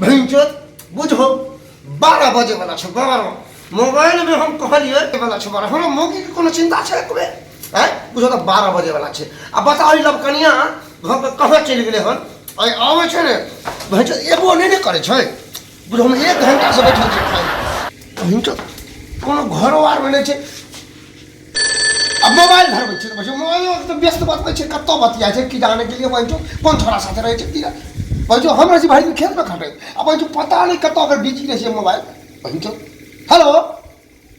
भैंचोद बुझहो 12 बजे वाला छै 12 मोबाइल में हम कहलिए वाला छै 12 हमरा मौगी के कोनो चिंता छै एकबे आँय बुझो तऽ 12 बजे वाला छै आ बताओ ई लवकनिया घर पर कहाँ चलि गेलै हन आइ आबै छै ने भैंचोद एबो नहि ने करै छै बुझो हम एक घंटा से बैठल छी खाइ भैंचोद कोनो घरो आरमे नहि छै आ मोबाइल धरबै छै तऽ मोबाइल तऽ व्यस्त बतबै छै कतऽ बतियाइ छै की जाने के लिए बहिन कोन छोड़ा साथे रहै छै की बहिन हम रहै छी भरि दिन खेतमे खटैत आ बहिन पता नहि कतऽ अगर बिजी रहै छै मोबाइल बहिन हेलो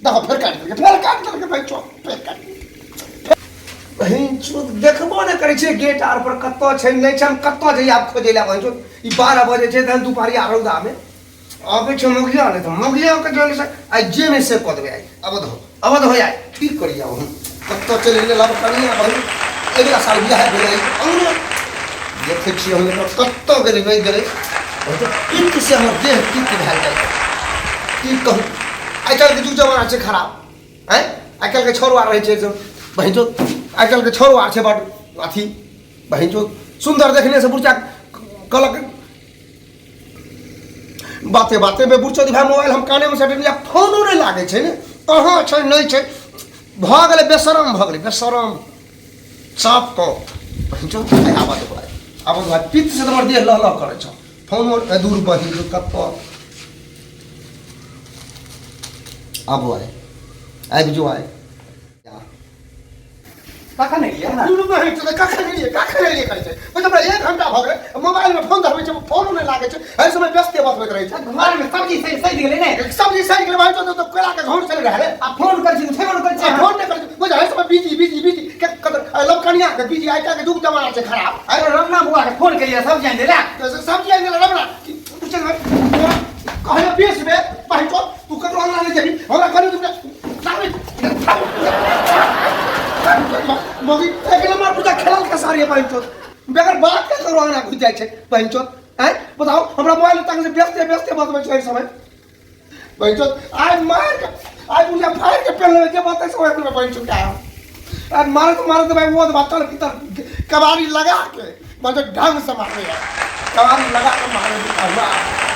देखो फेर काटि देलकै फेर काटि देलकै बहिन फेर काटि बहिन देखबो नहि करै छै गेट आर पर कतऽ छै नहि छै हम कतऽ जइयै आब खोजै लए बहिन ई 12 बजे छै तहन दुपहरिया रौदामे अबै छै मगिया नहि तऽ मगियाके जन से आइ जे नहि से कऽ देबै आइ अबध हो अबध हो आइ की करियै हम कतऽ चलि गेलै लब कनिया बहिन अगिला साल बियाह भेलै अङ्गने देखै छियै हम एकर कतऽ गेलै नहि गेलै पित्त से हमर देह पित्त भए जाइ की कहू आइ काल्हिके जुग जमाना छै खराब आँय आइ काल्हिके छौड़ आर रहै छै बहिन चो आइ काल्हिके छौड़ आर छै बड अथी बहिन चो सुन्दर देखने से बुढ़चा कहलक बाते बाते में बुढ़चो भाई मोबाइल हम काने में सटने आ फोनो नहि लागै छै ने कहाँ छै नहि छै भऽ गेलै बेशरम भऽ गेलै बेशरम साफ कऽ बहिन आबऽ दो भाई आबऽ दो भाई पित्त से तऽ हमर देह लह लह करै छौ फोनो दूर बहिन कतऽ आबो आइ आबि जो आइ कखन एलियै अहाँ? दुनू बहिन छै कखन एलियै कखन एलियै करै छै मतलब हमरा एक घंटा भऽ गेलै मोबाइल में फोन धरबै छै फोनो नहि लागै छै एहि समय व्यस्ते बतबैत रहै छै घर में सब्जी सही सही गेलै ने सब्जी सड़ि गेलै भाइ तो कोयला के घौर चलि रहलै आ फोन करै छी तऽ उठेबो नहि करै आ छी फोन नहि करै छै बुझ एहि समय बिजी बिजी बिजी के कत लवकनिया के बिजी आइ काल्हि के युग जमाना छै खराब अरे रमना बुआ के फोन केलियै सब्जी आनि देला सब्जी आनि देला रमना पूछे कहले 20 बेर बहिन तू ककरो अंगना नहि जेबही हमरा कहली तू मम्मी एक नंबर पूजा खेलल के सारी बहन चोद बगैर बात के ककरो अंगना घुस जाइ छै बहन चोद आँय बताओ हमरा मोबाइल तक से व्यस्ते व्यस्ते बतबै छै एहि समय बहन चोद आइ मार के आइ पूजा फाड़ के पेल लेबै जे बतै से ओहि बहन चोद आइ आइ मारत मारत भाई वो बात चल भीतर कबाड़ी लगा के मतलब ढंग से मारे यार कबाड़ी लगा के मारे।